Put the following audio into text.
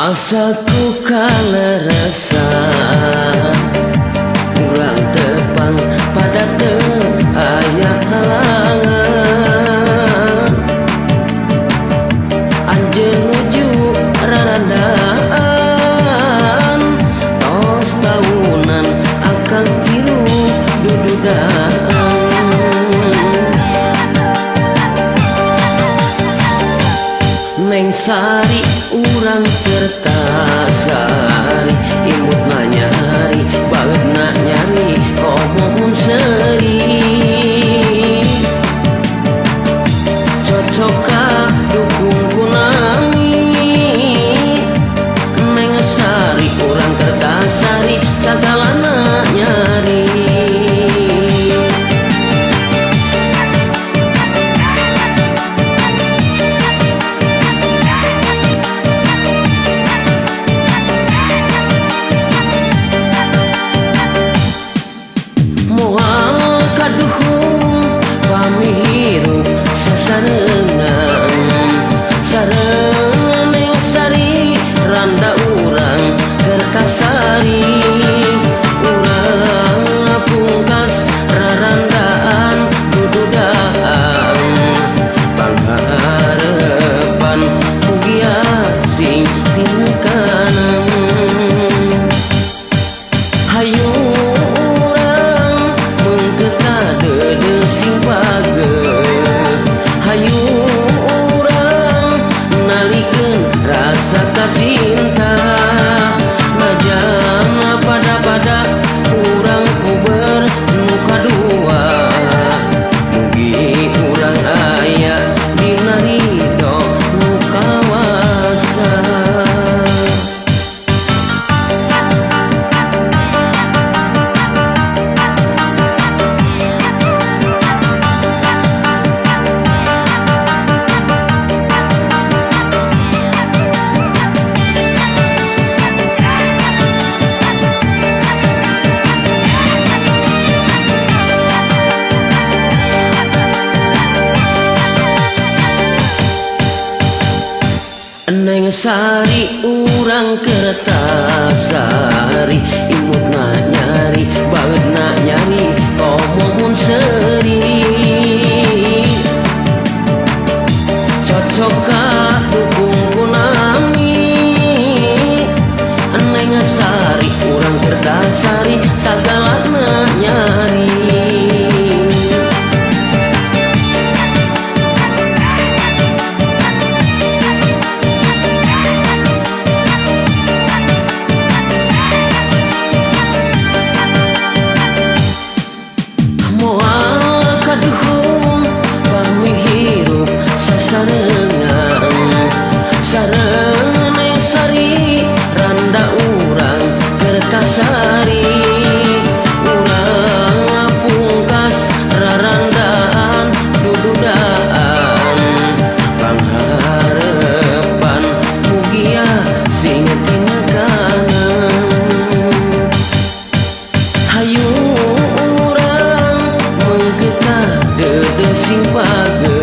Asaku kaleresan urang tepang pada teu aya halangan. Anjeun nuju rarandaan tos taunan akang tilu dududaan. Neng Sari urang Kertasari imutna nyari bageutna nyari komo seuri cocok ka dukung kunami. Neng Sari urang Kertasari sagalana nyari. Sareng Neng Sari randa urang Kertasari urang pungkas rarandaan dududaan pangharepan mugia sing tingkanan. Hayu urang meungkeut deudeuh sing bageur, hayu rasa cinta najan pada-pada urang puber nu kadua mugi urang aya dina ridho nu kawasa. Neng Sari urang Kertasari imutna nyari bageutna nyari komo seuri cocok ka dukung kunami. Neng Sari urang Kertasari sagalana nyari. Sareng Neng Sari randa urang Kertasari urang pungkas rarandaan dududaan pangharepan mugia sing tingkanan. Hayu urang meungkeut deudeuh sing bageur.